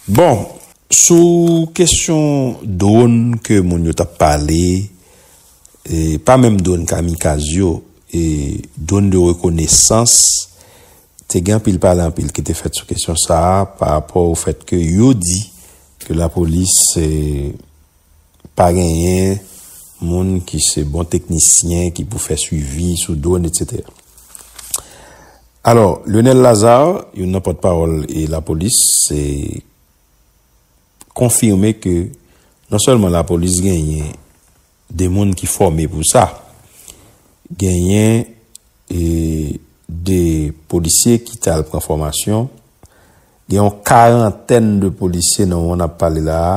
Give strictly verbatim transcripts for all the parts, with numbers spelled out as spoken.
Bon, sou kesyon dwòn ke moun yo t ap pale, e, pa menm dwòn kamikaz yo, e, dwòn de rekonesans, te gen anpil pale anpil ki te fèt sou kesyon sa a, pa rapò o fèt ke yo di ke lapolis, e, pa genyen moun ki se bon teknisyen ki pou fè swivi sou dwòn, etsetera. Alò, Lionel Lazarre, youn nan pòtpawòl e lapolis, se konfime ke non sèlman lapolis genyen de moun ki fòme pou sa, genyen, e, de polisye ki t al pran fòmasyon, gen yon karantèn de polisye nan moman n ap pale la a,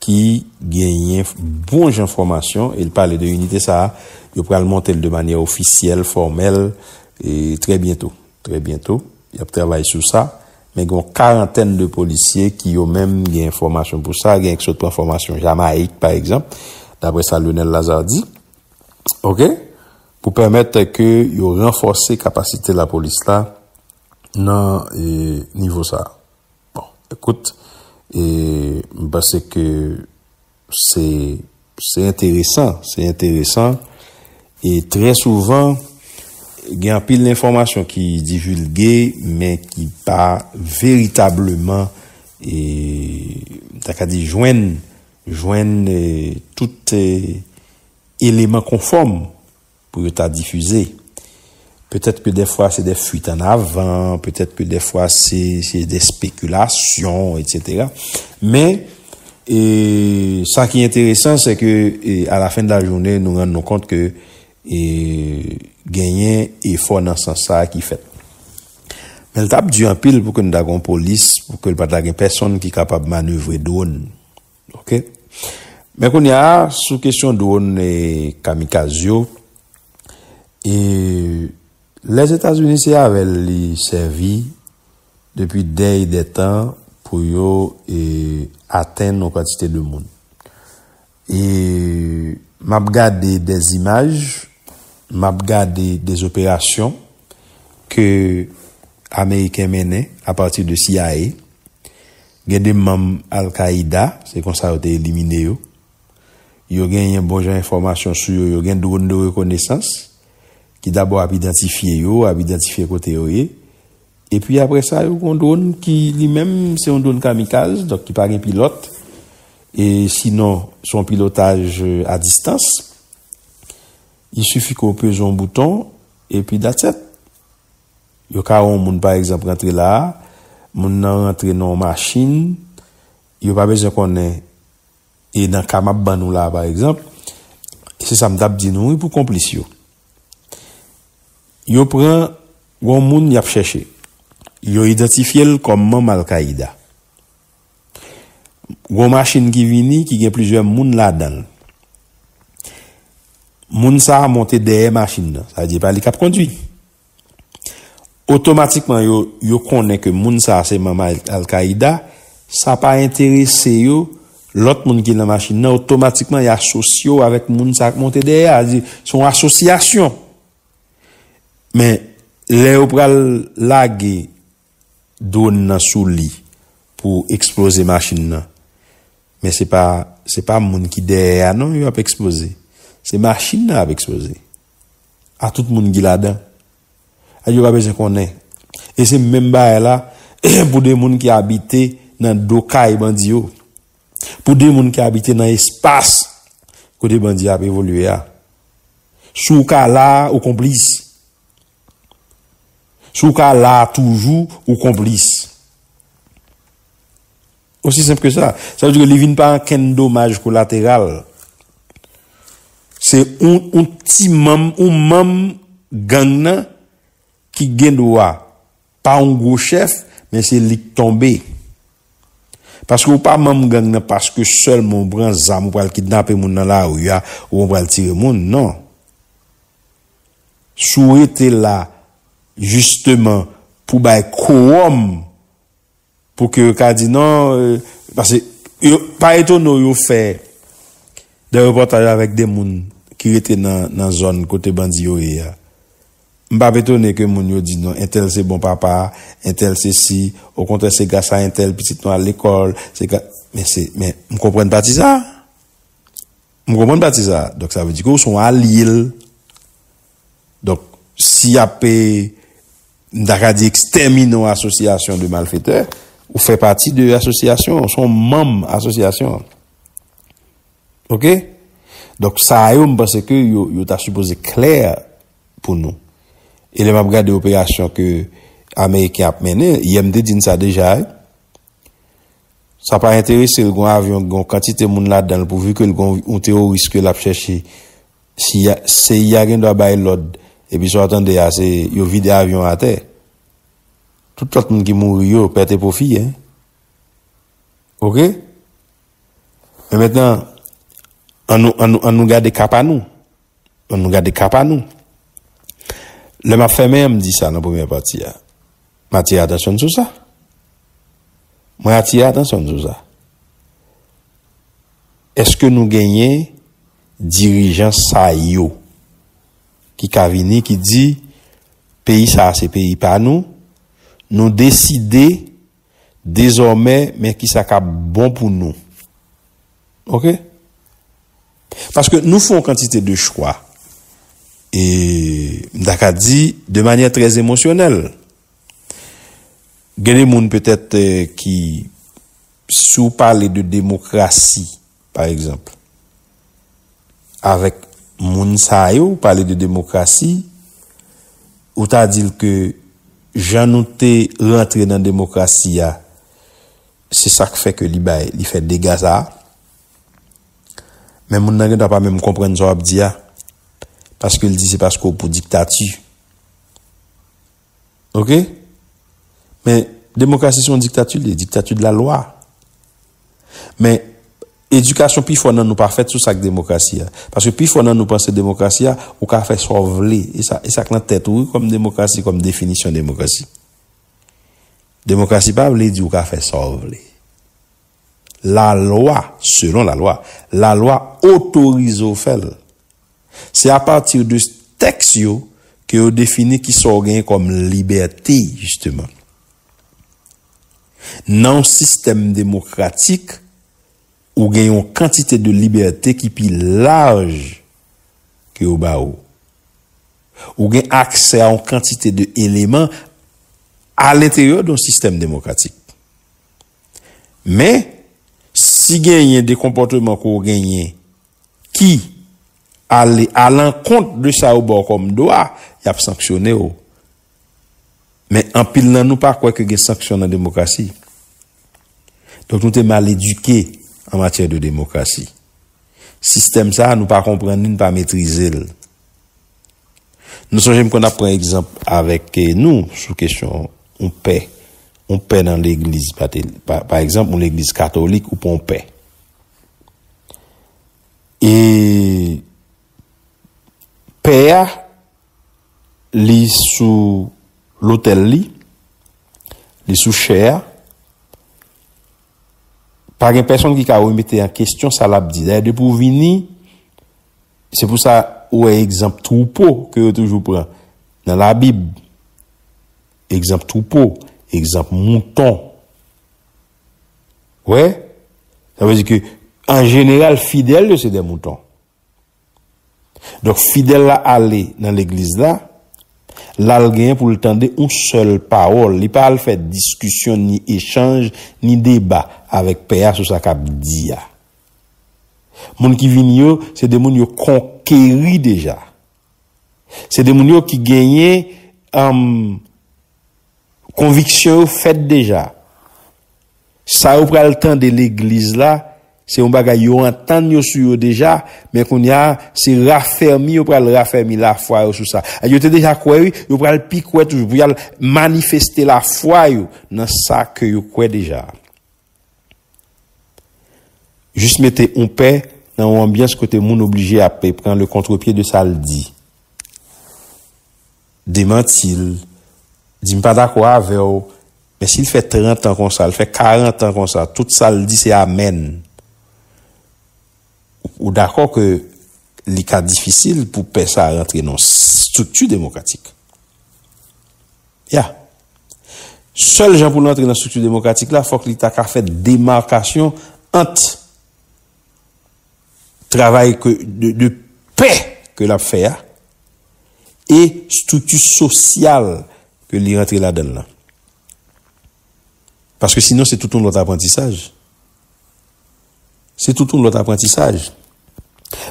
ki genyen bon jan fòmasyon, e l pale de inite sa a, yo pral monte l de manyè ofisyèl, fòmèl, e trè byento. Trè byento, y ap travay sou sa. Men gen yon karantèn de polisye ki yo menm gen fòmasyon pou sa, gen ki sot pran fòmasyon Jamayik, pa egzanp, daprè sa Lionel Lazarre di, oke, pou pèmèt ke yo ranfòse kapasite lapolis la nan, e, nivo sa a. Bon, ekout, e, m panse ke se, se enteresan, se enteresan. E trè souvan, gen anpil enfòmasyon ki divilge, men ki pa veritableman, e, m ta ka di, jwenn, jwenn, e, tout, e, eleman konfòm pou yo ta difize. Petèt ke dèfwa se de fuit an avan, petèt ke dèfwa se, se de spekilasyon, etsetera. Men, e, sa ki enteresan, se ke, e, a la fen de la jounen, nou rann nou kont ke, e, genyen efò nan sans sa a ki fèt. Men l t ap di anpil pou ke nou ta gen yon polis, pou ke l pa ta gen pèsonn ki kapab manevre dwòn. Oke? Men kounye a, sou kesyon dwòn e kamikaz yo, e Lèzetazini se avè l li sèvi depi dè e dè tan pou yo, e, atenn yon kantite de moun. E m ap gade de zimaj, m ap gade de operasyon ke Ameriken mennen apati de C I A. Gen de manm Al-Qaida, se konsa yo te elimine yo. Yo genyen bon jan enfòmasyon sou yo, yo gen dwòn de rekonesans, ki dabò ap idantifye yo, ap idantifye kote yo ye. Epi apre sa, yo gen yon dwòn ki li menm, se yon dwòn kamikaz, donk ki pa gen pilòt. E sinon, se yon pilotaj, e, a distans. Il sifi ke w peze yon bouton, epi that's it. Yo ka wè yon moun, pa egzanp, rantre la a, moun nan rantre nan yon machin, yo pa bezwen konnen, e nan ka m ap ban nou la a, pa egzanp, se sa m t ap di nou, wi, pou konplis yo. Yo pran yon moun y ap chèche. Yo idantifye l kòm manm Al-Qaida. Gon machin ki vini, ki gen plizyè moun ladan l. Moun sa a monte dèyè machin nan. Sa vle di, e pa li k ap kondwi. Otomatikman, yo, yo konnen ke moun sa a se manm Al-, Al-Qaida. Sa pa enterese yo, lòt moun ki nan machin nan, otomatikman, y asosye w avèk moun sa a k monte dèyè a. Sa vle di, se yon asosyasyon. Men, lè yo pral lage dwòn nan sou li pou eksploze machin nan. Men se pa, se pa moun ki dèyè a non yo ap eksploze. Se machin nan ap eksploze. A tout moun ki ladan. A yo pa bezwen konnen. E se menm bagay la pou de moun ki abite nan do kay bandi yo. Pou de moun ki abite nan espas kote bandi ap evolye a. Si w ka la, ou konplis. Si w ka la toujou, ou konplis. Osi senp ke sa. Sa vle di ke li vin pa ankenn domaj kolateral. Se yon, yon ti manm, yon manm gang nan ki gen dwa pa yon gwo chèf, men se li k tonbe. Paske ou pa manm gang nan paske sèlman ou pran zam, ou pral kidnape moun nan lari a, ou pral tire moun, non. Si w rete la, jisteman, pou bay kowòm, pou ke yo ka di non, e, paske yo, pa etone w yo fè de repòtaj avèk de moun ki rete nan, nan zòn kote bandi yo ye a. M p ap etone ke moun yo di non, entèl se bon papa, entèl se si, okontrè se gras a entèl pitit nou al lekòl, se gra-, men se, men m konprann pati sa. M konprann pati sa. Donk sa vle di ke ou se yon alye l. Donk si y ap, eh, m ta ka di ekstèmine yon asosyasyon de malfetè, ou fè pati de asosyasyon, ou se yon manm asosyasyon. Oke? Donk sa yo, m panse ke yo, yo ta sipoze klè pou nou. E lè m ap gade operasyon ke Ameriken ap mennen, yè m te di n sa deja, wi. Sa pa enterese l, gon avyon, gon kantite moun ladan l, pouvi ke l gon yon teworis ke l ap chèche. Si ya, C I A gen dwa bay lòd, epi sa w tande a, se yo vide avyon atè. Tout lòt moun ki mouri yo, pèt e pwofi, en. Oke? Men mentnan, an nou, an nou, an nou gade ka pa nou. Ann nou gade ka pa nou. Lè m ap fèmen an, m di sa nan premyè pati a. M atire atansyon n sou sa. Mwen atire atansyon n sou sa. Èske nou genyen dirijan sa yo ki ka vini, ki di, peyi sa a se peyi pa nou, nou deside dezòmè, men kisa k ap bon pou nou. Oke? Paske nou fè yon kantite de chwa. E m ta ka di de manyè trè emosyonèl. Gen de moun petèt, eh, ki, si w pale de demokrasi, pa egzanp, avèk moun sa yo, w pale de demokrasi, ou ta di l ke jan nou te rantre nan demokrasi a, se sa k fè ke li bay, li fè dega sa a. Men moun nan gendwa pa menm konprann sa w ap di a, paske l di se paske w pou diktati. Oke? Men demokrasi se yon diktati li ye, diktati de la lwa. Men edikasyon pi fò nan nou pa fèt sou sa k demokrasi a. Paske pi fò nan nou panse demokrasi a, ou ka fè sa w vle. E sa, e sa k nan tèt ou, wi, kòm demokrasi, kòm definisyon demokrasi. Demokrasi pa vle di ou ka fè sa w vle. Lalwa, selon lalwa, lalwa otorize w fè l. Se apati de tèks yo ke yo defini kisa w genyen kòm libète, jisteman. Nan yon sistèm demokratik, ou gen yon kantite de libète ki pi laj ke yo ba ou. Ou gen aksè a yon kantite de eleman alenteryè de yon sistèm demokratik. Men, si genyen de konpòtman ke w genyen ki ale alankont de sa yo ba w kòm dwa, y ap sanksyone w. Men anpil nan nou pa kwè ke gen sanksyon nan demokrasi. Donk nou te mal edike an matyè de demokrasi. Sistèm sa a, nou pa konprann li, nou pa metrize l. Nou sonje m konn ap pran egzanp avèk, eh, nou sou kesyon yon pè, yon pè nan legliz, pa te, pa, pa egzanp, yon legliz katolik ou pran yon pè. E pè a, li sou lotèl li, li sou chè a, pa gen pèsonn ki ka remete an kesyon sa l ap di. Dayè, depi w vini, se pou sa ou wè egzanp twoupo ke yo toujou pran nan Labib. Egzanp twoupo, egzanp mouton. Wè? Sa vle di ke, an jeneral, fidèl yo se de mouton. Donk, fidèl la ale nan legliz la, l al genyen pou l tande yon sèl pawòl. Li pa al fè diskisyon, ni echanj, ni deba avèk pè a sou sa k ap di a. Moun ki vini yo, se de moun yo konkeri deja. Se de moun yo ki genyen, um, konviksyon yo fèt deja. Sa yo pral tande legliz la, se yon bagay yo antann yo sou yo deja, men kounye a, se rafèmi yo pral rafèmi lafwa yo sou sa. Yo te deja kwè, wi, yo pral pi kwè toujou, pou y al manifeste lafwa yo nan sa ke yo kwè deja. Jis mete yon pè nan yon anbyans kote moun oblije ap pran le kontrepye de sa l di. Demanti l, di m pa dakò avè w, men si l fè trant an konsa, l fè karant an konsa, tout sa l di se amèn. Ou, ou dakò ke li ka difisil pou pè sa rantre nan estrikti demokratik. Ya. Sèl jan pou l antre nan estrikti demokratik la, fòk li ta ka fè demakasyon ant travay ke, de, de pè ke l ap fè a e estrikti sosyal ke li rantre ladan l lan. Paske sinon, se tout yon lòt aprantisaj. Se tout yon lòt aprantisaj.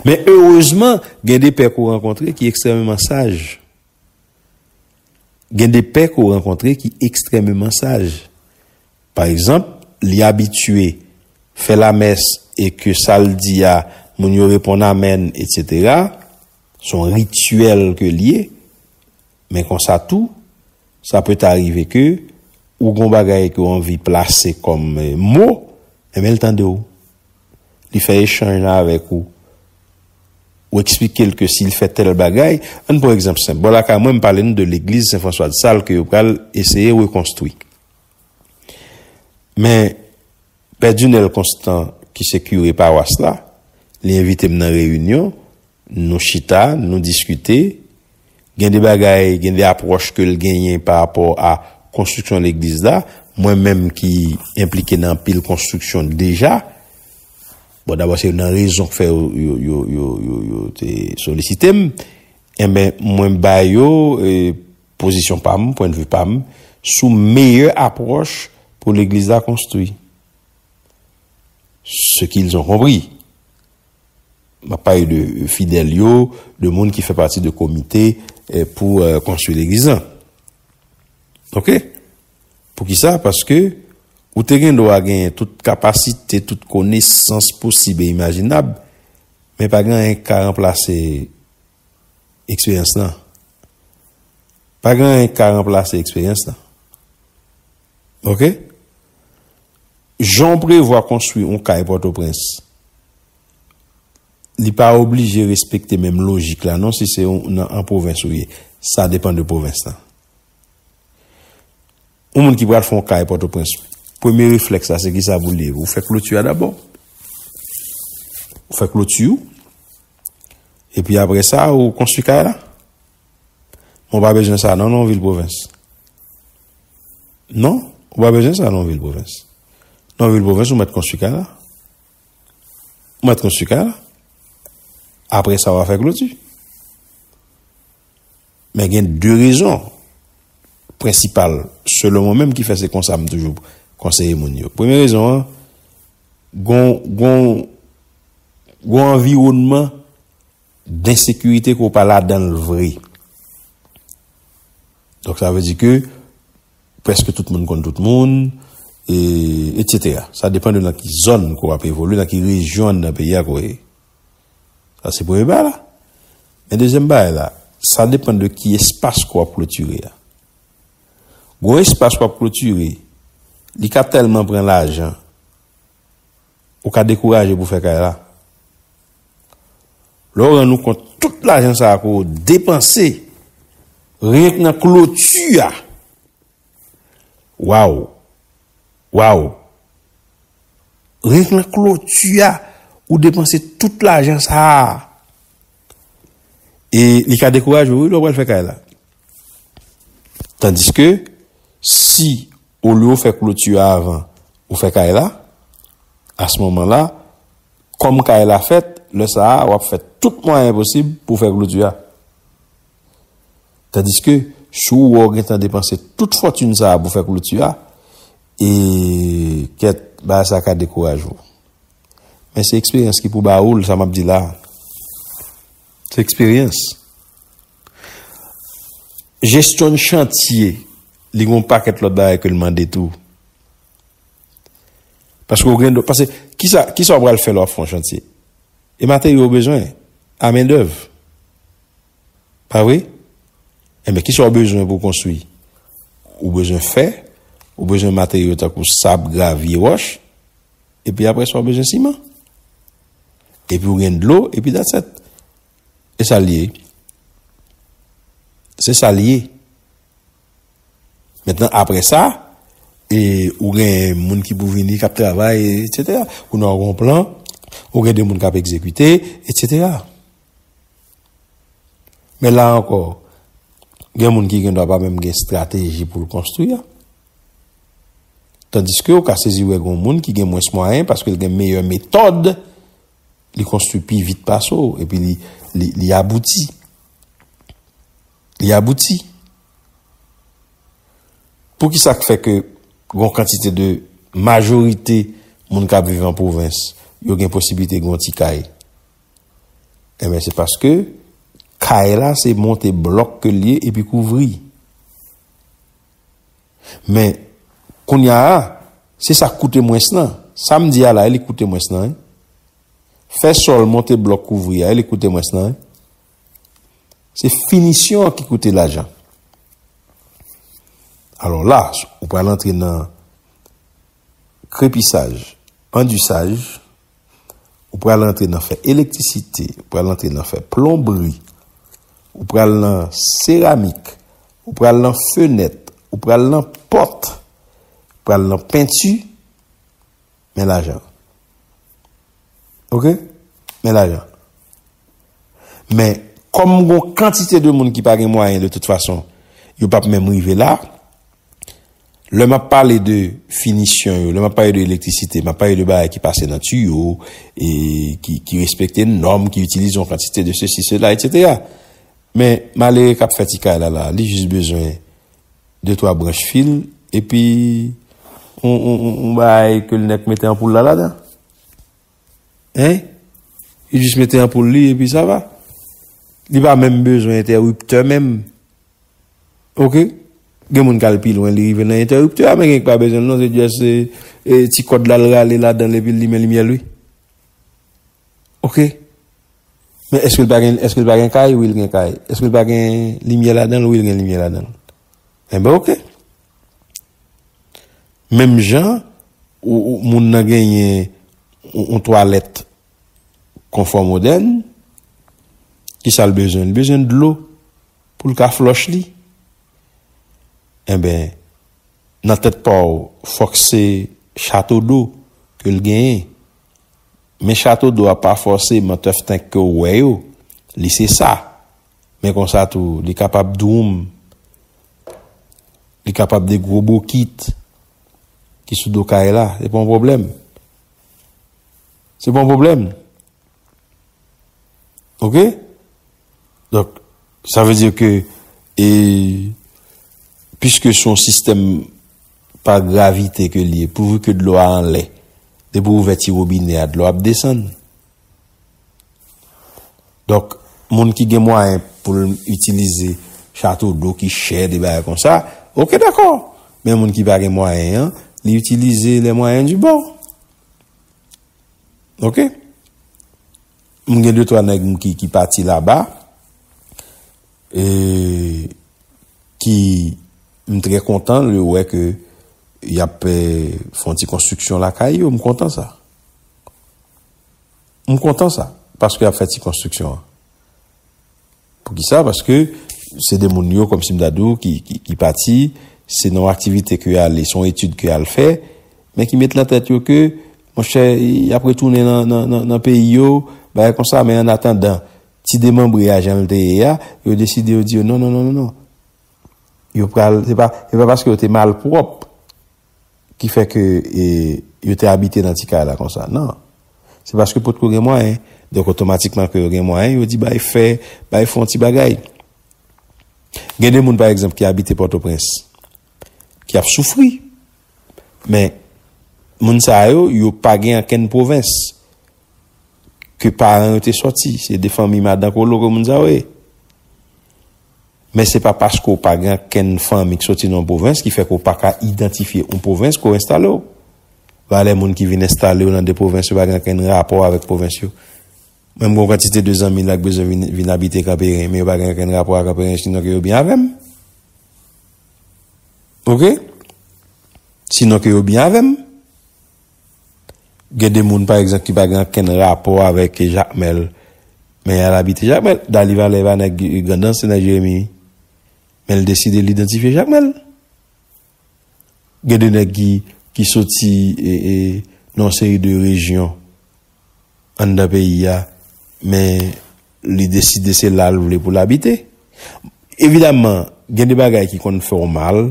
Men erezman, gen de pè ke w rankontre ki ekstrèmeman saj. Gen de pè ke w rankontre ki ekstrèmeman saj. Pa egzanp, li abitye fè lamès e ke sa l di a, moun yo reponn amèn, etsetera. Se yon rityèl ke l ye. Men konsa tou, sa pè ta rive ke ou gon bagay ke w anvi plase kòm, eh, mo, enben l tande w. Li fè echanj la avèk ou. Ou eksplike l ke si l fè tèl bagay, ann pran egzanp senp. Bò lakay mwen, m pale nou de legliz Sen Franswa de Sal ke yo pral eseye rekonstwi. Men, Pè Dunel Constant, ki se kire pawas la, li envite m nan reyinyon, nou chita, nou diskite. Gen de bagay, gen de apwòch ke l genyen pa rapò a konstriksyon legliz la. Mwen menm ki enplike nan anpil konstriksyon deja, bon, dabò, se nan rezon k fè yo, yo, yo, yo, yo, yo te solisite m. Enben, mwen ba yo, eh, pozisyon pa m, pwennvi pa m, sou meyè apwòch pou legliz la konstwi. Ce qu'ils ont compris. M ap pale de fidèl yo, de moun ki fè pati de komite, eh, pou, eh, konstwi legliz lan. Oke? Poukisa? Paske ou te gen dwa genyen tout kapasite, tout konesans posib e imajinab, men pa gen anyen k ka ranplase eksperyans lan. Pa gen anyen k ka ranplase eksperyans lan. Oke? Jan w prevwa konstwi yon kay Pòtoprens, li pa oblije respekte menm lojik la, non, si se yon, nan, an pwovens ou ye. Sa depann de pwovens lan. Yon moun ki pral fè yon kay Pòtoprens, premye reflèks la, se kisa pou l ye? Ou fè kloti a dabò. Ou fè kloti ou. Epi apre sa, ou konstwi kay la. Men w pa bezwen sa, non, nan yon vil pwovens. Non, ou pa bezwen sa, nan yon vil pwovens. Nan yon vil pwovens, ou mèt konstwi kay la. Ou mèt konstwi kay la. Apre sa, w a fè kloti. Men gen de rezon prensipal, selon mwen menm, ki fè se konsa m toujou konseye moun yo. Premye rezon an, gon, gon, gon anviwònman densekirite ke w pa ladan l vre. Donk, sa vle di ke prèske tout moun konn tout moun, e, etsetera. Sa depann de nan ki zòn ke w ap evolye, nan ki rejyon nan peyi a ke w ye. Sa se premye bagay la. Men dezyèm bagay la, sa depann de ki espas ke w ap klotire a. Gwo espas w ap klotire, li ka tèlman pran lajan, ou ka dekouraje pou fè kay la. Lè w rann ou kont tout lajan sa a ke w depanse, renk nan kloti a. Waw! Waw! Renk nan kloti a, ou depanse tout lajan sa a. E li ka dekouraje w, wi, lè w pral fè kay la. Tandiske, si olye w fè kloti a avan ou fè kay la, a se moman la, kòm kay la fèt, lè sa a, w ap fè tout mwayen posib pou w fè kloti a. Tandiske, si w wè w gentan depanse tout fòtin sa a pou fè kloti a, e kèt, bagay sa ka dekouraje w. Men se eksperyans ki pou ba ou l, sa m ap di la. Se eksperyans. Jesyon chantye, li gen yon pakèt lòt bagay ke l mande tou. Paske w gen, paske kisa, kisa w pral fè lè w ap fè yon chantye? E materyo w bezwen, a mendèv. Pa vre? Enben, kisa w bezwen pou w konstwi? Ou bezwen fè, ou bezwen materyo tankou sab, gravye, wòch, epi apre sa, w bezwen siman. Epi w gen dlo, epi that's it. E sa l ye. Se sa l ye. Mentnan, apre sa, e, ou gen moun ki pou vini, k ap travay, etsetera. Ou nan yon plan, ou gen de moun k ap egzekite, etsetera. Men la ankò, Gen moun ki gen dwa pa menm gen estrateji pou l konstwi a. Tandiske ou ka sezi wè gen moun ki gen mwens mwayen paske l gen meyè metòd, li konstwi pi vit pase w, epi li, li, li abouti. Li abouti. Poukisa k fè ke gon kantite de majorite moun k ap viv an pwovens, yo gen posiblite gen yon ti kay? Enben, se paske kay la se monte blòk ke l ye epi kouvri. Men, kounye a, se sa k koute mwens lan. Sa m di a la, e li k koute mwens lan, wi. Fè sòl, monte blòk, kouvri a, e li k koute mwens lan, wi. Se finisyon an ki koute lajan. Alò la, ou pral antre nan krepisaj, andisaj, ou pral antre nan fè elektrisite, ou pral antre nan fè plonbri, ou pral nan seramik, ou pral nan fenèt, ou pral nan pòt, ou pral nan penti, men lajan. Oke? Men lajan. Men, kòm gon kantite de moun ki pa gen mwayen de tout fason, yo p ap menm rive la. Lè m ap pale de finisyon yo, lè m ap pale de elektrisite, m ap pale de bagay ki pase nan tiyo, e ki, ki respekte nòm, ki itilize yon kantite de sesi, sela, etsetera. Men, malere k ap fè ti kay la, la, li jis bezwen de twa branch fil, epi yon, yon, yon, yon bagay ke l nèk mete anpoul la ladan. Hein? Li jis mete anpoul li, epi sa va. Li pa menm bezwen entèriptè menm. Oke? Gen moun k al pi lwen, li rive nan entèriptè a, men gen ki pa bezwen l non, se just, e, e, ti kòd la l rale ladan l epi l limen limyè l, wi. Oke? Men èske l pa gen, èske l pa gen kay? Wi, l gen kay. Èske l pa gen limyè ladan l? Wi, l gen limyè ladan l. Enben, oke. Menm jan, ou, ou, moun nan genyen yon, yon twalèt konfò modèn, kisa l bezwen? Li bezwen dlo pou l ka flòch li. Enben, nan tèt pa w, fòk se chato do ke l genyen. Men chato do a pa fòseman tèf tank ke w wè yo. Li se sa. Men konsa tou, li kapab dwoum. Li kapab de gwo bokit ki sou do kay la. Se pa yon pwoblèm. Se pa yon pwoblèm. Oke? Donk, sa vle di ke, e, piske se yon sistèm pa gravite ke li ye, pouvi ke dlo a anlè, depi w ouvè ti wobinè a, dlo ap desann. Donk, moun ki gen mwayen pou l itilize chato do ki chè, de bagay konsa, oke, dakò. Men moun ki pa gen mwayen an, li itilize les moyens du bord. Oke? M gen de twa nèg m ki, ki pati laba, e ki m trè kontan de wè ke y ap, e, fè yon ti konstriksyon lakay yo. M kontan sa. M kontan sa, paske y ap fè ti konstriksyon an. Poukisa? Paske se de moun yo, kòmsi m ta di w, ki, ki, ki pati, se nan yon aktivite ke y ale, se yon etid ke y al fè, men ki met nan tèt yo ke, monchè, y ap retounen nan, nan, nan, nan peyi yo, bagay konsa, men annatandan, ti demanbre a jan l te ye a, yo deside, yo di yo, non, non, non, non, non. Yo pral, se pa, se pa paske yo te malpwòp ki fè ke, e, yo te abite nan ti kay la konsa. Non. Se paske potko gen mwayen. Donk, otomatikman ke yo gen mwayen, yo di, "Bay fè, bay fè yon ti bagay." Gen de moun, pa egzanp, ki abite Pòtoprens, ki ap soufri. Men, moun sa yo, yo pa gen ankenn pwovens ke paran yo te sòti. Se de fanmi madan kolo ke moun sa yo ye. Men se pa paske w pa gen ankenn fanmi k sòti nan yon pwovens ki fè ke w pa ka idantifye yon pwovens ke w enstale w. Valè moun ki vin enstale yo nan de pwovens yo pa gen ankenn rapò avèk pwovens yo. Mwen, m gen yon kantite de zanmi la k bezwen vin, vin abite Kanperen, men yo pa gen ankenn rapò ak Kanperen, sinon ke yo byen avè m. Oke? Sinon ke yo byen avè m. Gen de moun, pa egzanp, ki pa gen ankenn rapò avèk Jakmèl, men y al abite Jakmèl. Dali Valè pa nèg Grandans, se nèg Jeremi. Men l deside l idantifye Jakmèl. Gen de nèg ki, ki soti, e, e, nan yon seri de rejyon anndan peyi a, men li deside se la l vle pou l abite. Evidaman, Gen de bagay ki konn fè w mal.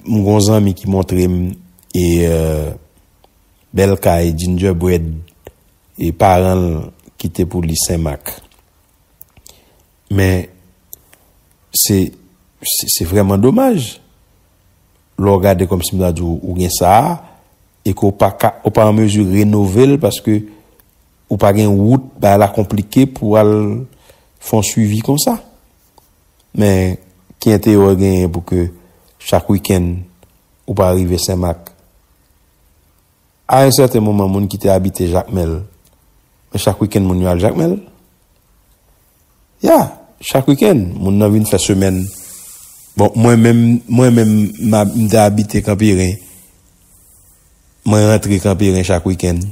M gon zanmi ki montre m e euh, bèl kay gingerbread e paran l kite pou li Senmak. Men se se se vrèman domaj. Lè w gade kòmsi m ta di w ou gen sa a, e ke w pa ka ou pa an mezi renove l paske ou pa gen wout, bagay la konplike pou w al fè yon swivi konsa. Men ki enterè w genyen pou ke chak wikenn ou pa rive Senmak? A yon sèten moman, moun ki te abite Jakmèl, men chak wikenn moun yo al Jakmèl. Ya, chak wikenn, moun nan vin fè semèn. Bon, mwen menm, mwen menm, m a- m te abite Kanperen. Mwen rantre Kanperen chak wikenn.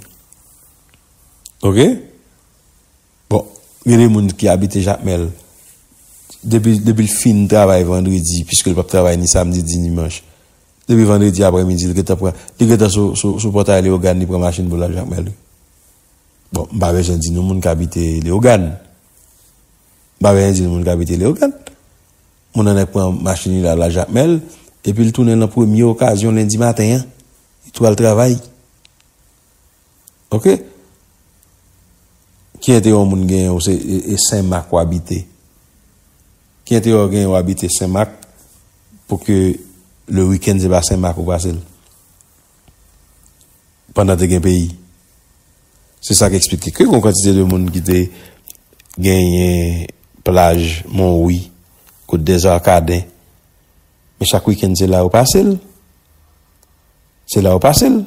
Oke? Bon, gen de moun ki abite Jakmèl. Depi, depi l fin travay vandredi, piske l p ap travay ni samdi, ni dimanch. Depi vandredi aprèmidi, li gentan pran, li gentan sou, sou, sou pòtay Leyogàn, li pran machin pou l al Jakmèl. Bon, m pa bezwen di nou moun k abite Leyogàn. M pa bezwen di nou moun k abite Leyogàn. Moun nan nèk pran machin li la, la Jakmèl, epi l tounen nan premye okazyon lendi maten an, li tou al travay. Oke? Ki enterè yon moun genyen ou se e, e Senmak w abite? Ki enterè w genyen w abite Senmak pou ke le wikenn se pa Senmak ou pase l? Pandan te gen peyi. Se sa k eksplike ke gon kantite de moun ki te genyen plaj Monwi, kot Dèzakaden. Men chak wikenn se la yo pase l. Se la yo pase l.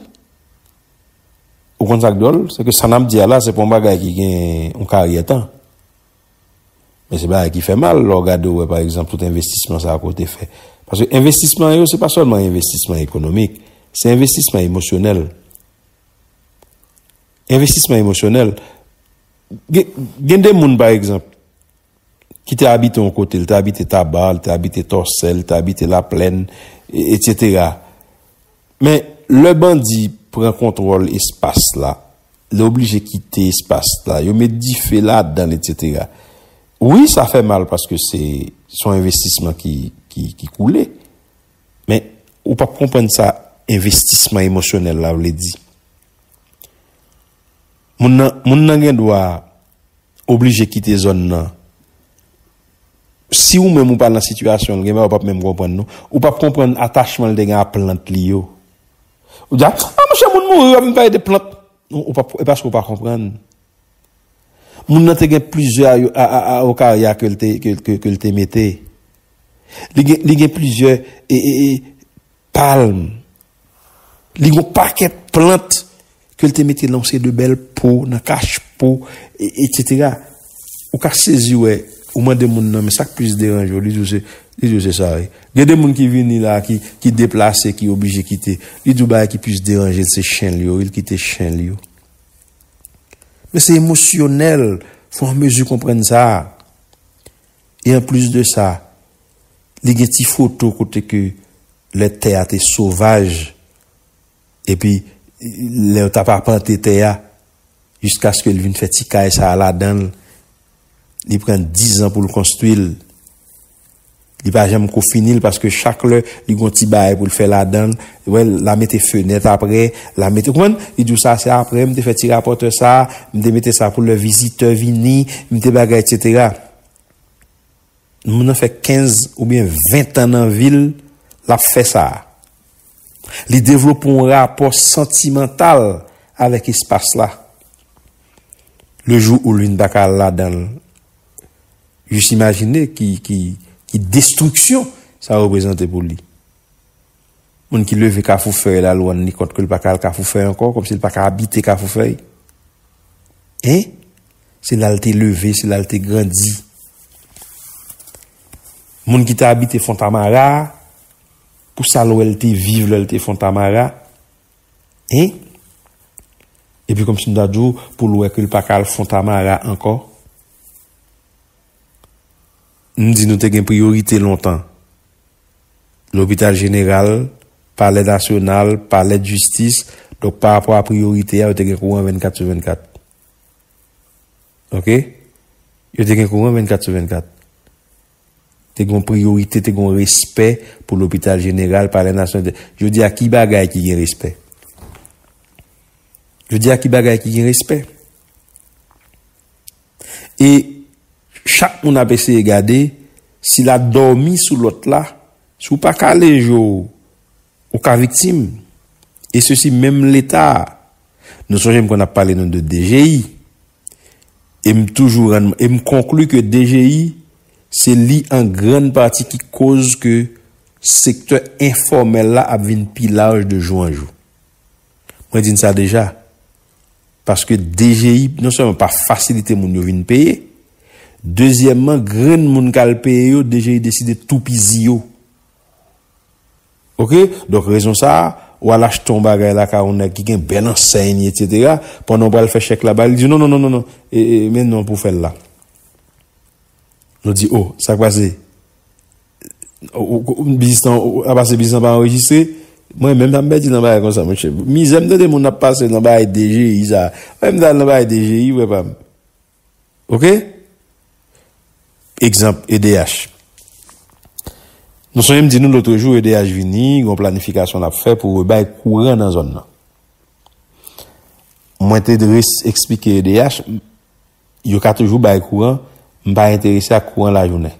Ou konn sa k dwòl? Se ke sa n ap di a la, se pa yon bagay ki gen yon karyè tan. Men se bagay ki fè mal lè w gade w wè, pa egzanp, tout envestisman sa a ke w te fè. Paske envestisman yo, se pa sèlman envestisman ekonomik, se envestisman emosyonèl. Envestisman emosyonèl. Gen, gen de moun, pa egzanp, ki te abite yon kote, li te abite Taba, li te abite Tòsè, li te abite Laplèn, e- etsetera. Men, lè bandi pran kontwòl espas la, li oblije kite espas la, yo met dife ladan l, etsetera. Wi, sa fè mal paske se se yon envestisman ki, ki, ki koule. Men, ou p ap konprann sa envestisman emosyonèl la vle di. Moun nan, moun nan gen dwa oblije kite zòn nan. Si ou menm ou pa nan sitiyasyon l, gen bagay ou p ap menm konprann non. Ou p ap konprann atachman l te gen a plant li yo. Ou di, "A, a, monchè, moun mouri, w ap vin pale de plant." Non, ou p ap, e paske ou pa konprann. Moun nan te gen plizyè a, a, a, a okarya ke l te, ke, ke, ke l te mete. Li gen, li gen plizyè e, e, e, palm. Li gon pakèt plant ke l te mete nan yon seri de bèl po, nan kach po, e- etsetera. Ou ka sezi wè, ou mande moun nan, men sa k plis deranje w, li di w se, li di w se sa, wi. Gen de moun ki vini la, ki, ki deplase, ki oblije kite. Li di w bagay ki plis deranje l, se chen l yo, wi, l kite chen l yo. Men se emosyonèl, fò w an mezi konprann sa. E anplis de sa, li gen ti foto kote ke lè tè a te sovaj, epi lè yo t ap apante tè a, jiskaske l vin fè ti kay sa a ladan l, li pran dizan pou l konstwi l. Li pa janm ko fini l paske chak lè li gon ti bagay pou l fè ladan l, wè, l a mete fenèt aprè, l a mete, ou konprann? Li di w sa se aprè, m te fè ti rapòtè sa, m te mete sa pou lè vizitè vini, m te bagay, etsetera. Moun nan fè kenz oubyen ven tan nan vi l, l ap fè sa. Li devlope yon rapò santimantal avèk espas la. Le jou ou l vin pa ka al ladan l, jis imajine ki, ki, ki destriksyon sa reprezante pou li. Moun ki leve Kafou Fèy la, l rann li kont ke l pa ka al Kafou Fèy ankò, kòmsi l pa ka abite Kafou Fèy. Hein? Se la l te leve, se la l te grandi. Moun ki te abite Fontamara, pou sa l wè l te viv lè l te Fontamara. Hein? Epi kòmsi m ta di w, pou l wè ke l pa ka al Fontamara ankò. M di nou te gen priyorite lontan. Lopital jeneral, palè nasyonal, palè jistis. Donk, pa rapò a priyorite a, yo te gen kouran vennkat sou vennkat. Oke? Yo te gen kouran vennkat sou vennkat. Te gen yon priyorite, te gen yon respè pou lopital jeneral, Palè Nasyonal. Jodi a, ki bagay ki gen respè? Jodi a, ki bagay ki gen respè? E chak moun ap eseye gade si l ap dòmi sou lòt la, si w pa kale je w, ou ka viktim. E sesi menm Leta a. Nou sonje m konn ap pale nou de D G I. E m toujou rann, e m konkli ke D G I, se li an grann pati ki koz ke sektè enfòmèl la ap vin pi laj de jou an jou. Mwen di n sa deja. Paske D G I non sèlman pa fasilite moun yo vin peye, dezyèmman, grenn moun k al peye yo, D G I deside toupizi yo. Oke? Donk, rezon sa a, w al achte yon bagay lakay yon nèg ki gen bèl ansèy, etsetera, pandan w pral fè chèk la ba li, li di, "Non, non, non, non, non, e, e, men non pou fè l la." Nou di, "O, sa k pase? O, o, o, biznis lan, o, a pase biznis lan pa anrejistre?" Mwen menm, sa m pèdi nan bagay konsa, monchè. Mizè m tande moun ap pase nan bagay D G I sa. Mwen menm, m t al nan bagay D G I, frè pa m. Oke? Egzanp, E D H. Nou sonje m di nou lòt jou, E D H vini, gon planifikasyon l ap fè pou rebay kouran nan zòn nan. Mwen te dwe eksplike E D H, yo ka toujou bay kouran, m pa enterese ak kouran lajounen.